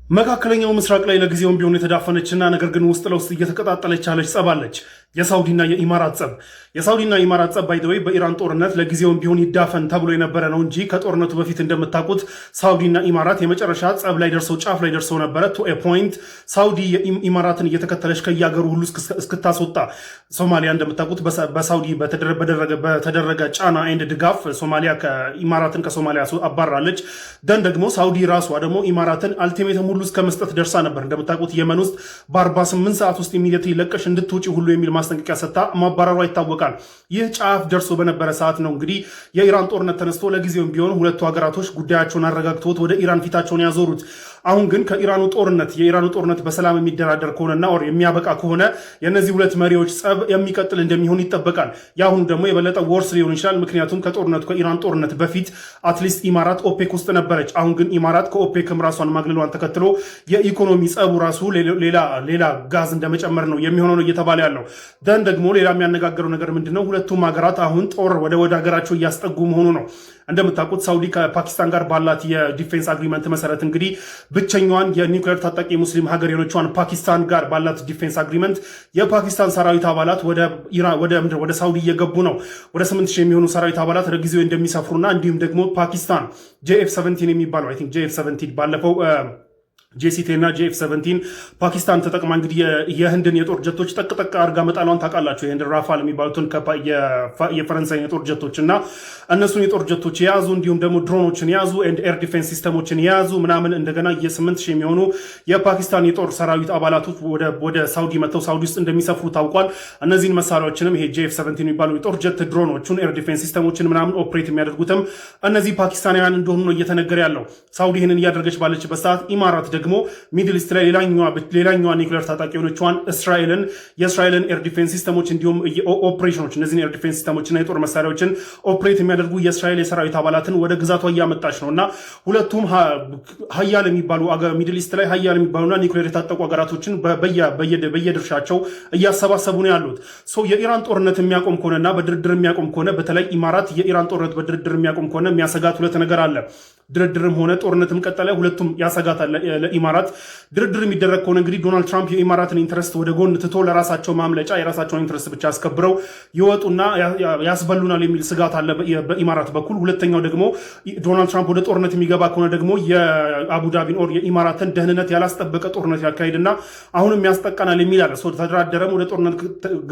መካከለኛው ምስራቅ ላይ ለጊዜውም ቢሆን የተዳፈነችና ነገር ግን ውስጥ ለውስጥ እየተቀጣጠለች ያለች ጸብ አለች። የሳውዲና የኢማራት ጸብ። የሳውዲና የኢማራት ጸብ by the way በኢራን ጦርነት ለጊዜውም ቢሆን ይዳፈን ተብሎ የነበረ ነው እንጂ ከጦርነቱ በፊት እንደምታውቁት ሳውዲና ኢማራት የመጨረሻ ጸብ ላይ ደርሰው፣ ጫፍ ላይ ደርሰው ነበረ። To a point ሳውዲ ኢማራትን እየተከተለች ከየሀገሩ ሁሉ እስክታስወጣ፣ ሶማሊያ እንደምታውቁት በሳውዲ በተደረገ ጫና and ድጋፍ ሶማሊያ ኢማራትን ከሶማሊያ አባራለች። Then ደግሞ ሳውዲ ራሷ ደግሞ ኢማራትን ultimatum ሁሉ እስከ መስጠት ደርሳ ነበር። እንደምታውቁት የመን ውስጥ በ48 ሰዓት ውስጥ immediately ለቀሽ እንድትውጪ ሁሉ የሚል ማስጠንቀቂያ ሰጥታ ማባረሯ ይታወቃል። ይህ ጫፍ ደርሶ በነበረ ሰዓት ነው እንግዲህ የኢራን ጦርነት ተነስቶ ለጊዜውም ቢሆን ሁለቱ ሀገራቶች ጉዳያቸውን አረጋግተውት ወደ ኢራን ፊታቸውን ያዞሩት። አሁን ግን ከኢራኑ ጦርነት የኢራኑ ጦርነት በሰላም የሚደራደር ከሆነና or የሚያበቃ ከሆነ የእነዚህ ሁለት መሪዎች ጸብ የሚቀጥል እንደሚሆን ይጠበቃል። የአሁኑ ደግሞ የበለጠ worse ሊሆን ይችላል። ምክንያቱም ከጦርነቱ ከኢራን ጦርነት በፊት at least ኢማራት ኦፔክ ውስጥ ነበረች። አሁን ግን ኢማራት ከኦፔክም ራሷን ማግለሏን ተከትሎ የኢኮኖሚ ጸቡ ራሱ ሌላ ሌላ ጋዝ እንደመጨመር ነው የሚሆነው ነው እየተባለ ያለው። Then ደግሞ ሌላ የሚያነጋግረው ነገር ምንድነው? ሁለቱም ሀገራት አሁን ጦር ወደ ሀገራቸው እያስጠጉ መሆኑ ነው። እንደምታውቁት ሳውዲ ከፓኪስታን ጋር ባላት የ defense agreement መሰረት እንግዲህ ብቸኛዋን የኒውክሌር ታጣቂ ሙስሊም ሀገር የሆነችዋን ፓኪስታን ጋር ባላት defense agreement የፓኪስታን ሰራዊት አባላት ወደ ሳውዲ እየገቡ ነው። ወደ 8000 የሚሆኑ ሰራዊት አባላት ለጊዜው እንደሚሰፍሩና እንዲሁም ደግሞ ፓኪስታን JF 17 የሚባለው፣ I think JF 17፣ ባለፈው JC 10 እና JF 17 ፓኪስታን ተጠቅማ እንግዲህ የህንድን የጦር ጀቶች ጠቅጠቅ አድርጋ መጣሏን ታውቃላችሁ። የህንድ ራፋል የሚባሉትን የፈረንሳይን የጦር ጀቶች እና እነሱን የጦር ጀቶች የያዙ፣ እንዲሁም ደግሞ ድሮኖችን የያዙ and air defense system ኦችን የያዙ ምናምን እንደገና የ8000 የሚሆኑ የፓኪስታን የጦር ሰራዊት አባላቶች ወደ ሳውዲ መጥተው ሳውዲ ውስጥ እንደሚሰፍሩ ታውቋል። እነዚህን መሳሪያዎችንም ይሄ JF 17 የሚባሉ የጦር ጀት ድሮኖቹን፣ air defense system ኦችን ምናምን operate የሚያደርጉትም እነዚህ ፓኪስታናውያን እንደሆኑ ነው እየተነገረ ያለው። ሳውዲ ይህንን እያደረገች ባለችበት ሰዓት ኢማራት ደግሞ Middle East ላይ ሌላኛዋ ኒውክሌር ታጣቂ የሆነችዋን እስራኤልን፣ የእስራኤልን air defense system ኦች እንዲሁም ኦፕሬሽኖች፣ እነዚህን air defense system ኦችና የጦር መሳሪያዎችን operate የሚያደርጉ የእስራኤል የሰራዊት አባላትን ወደ ግዛቷ እያመጣች ነው። እና ሁለቱም ሀያል የሚባሉ፣ Middle East ላይ ሀያል የሚባሉና ኒውክሌር የታጠቁ ሀገራቶችን በየድርሻቸው እያሰባሰቡ ነው ያሉት። የኢራን ጦርነት የሚያቆም ከሆነና በድርድር የሚያቆም ከሆነ፣ በተለይ ኢማራት የኢራን ጦርነት በድርድር የሚያቆም ከሆነ የሚያሰጋት ሁለት ነገር አለ። ድርድርም ሆነ ጦርነትም ቀጠለ፣ ሁለቱም ያሰጋታል ለኢማራት። ድርድር የሚደረግ ከሆነ እንግዲህ ዶናልድ ትራምፕ የኢማራትን interest ወደ ጎን ትቶ ለራሳቸው ማምለጫ የራሳቸውን interest ብቻ አስከብረው ይወጡና ያስበሉናል የሚል ስጋት አለ በኢማራት በኩል። ሁለተኛው ደግሞ ዶናልድ ትራምፕ ወደ ጦርነት የሚገባ ከሆነ ደግሞ የአቡዳቢን or የኢማራትን ደህንነት ያላስጠበቀ ጦርነት ያካሂድና አሁንም ያስጠቃናል የሚል አለ። ተደራደረም ወደ ጦርነት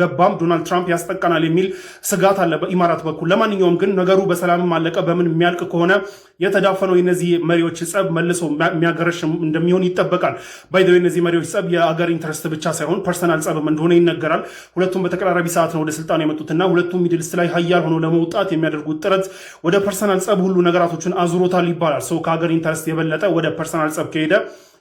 ገባም ዶናልድ ትራምፕ ያስጠቃናል የሚል ስጋት አለ በኢማራት በኩል። ለማንኛውም ግን ነገሩ በሰላምም አለቀ በምን የሚያልቅ ከሆነ የተዳፈነው የነዚህ መሪዎች ጸብ መልሶ የሚያገረሽ እንደሚሆን ይጠበቃል። By the way እነዚህ መሪዎች ጸብ የአገር interest ብቻ ሳይሆን personal ጸብም እንደሆነ ይነገራል። ሁለቱም በተቀራራቢ ሰዓት ነው ወደ ስልጣን የመጡትና ሁለቱም Middle East ላይ ሀያል ሆኖ ለመውጣት የሚያደርጉት ጥረት ወደ personal ጸብ ሁሉ ነገራቶችን አዙሮታል ይባላል። So ከሀገር interest የበለጠ ወደ personal ጸብ ከሄደ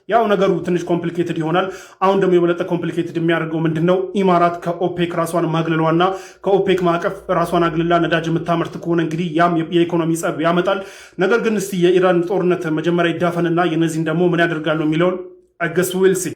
ያው ነገሩ ትንሽ complicated ይሆናል። አሁን ደግሞ የበለጠ complicated የሚያደርገው ምንድን ነው? ኢማራት ከኦፔክ ራሷን ማግለሏና ከኦፔክ ማዕቀፍ ራሷን አግልላ ነዳጅ የምታመርት ከሆነ እንግዲህ ያም የኢኮኖሚ ጸብ ያመጣል። ነገር ግን እስቲ የኢራን ጦርነት መጀመሪያ ይዳፈንና የነዚህን ደግሞ ምን ያደርጋሉ የሚለውን I guess we'll see.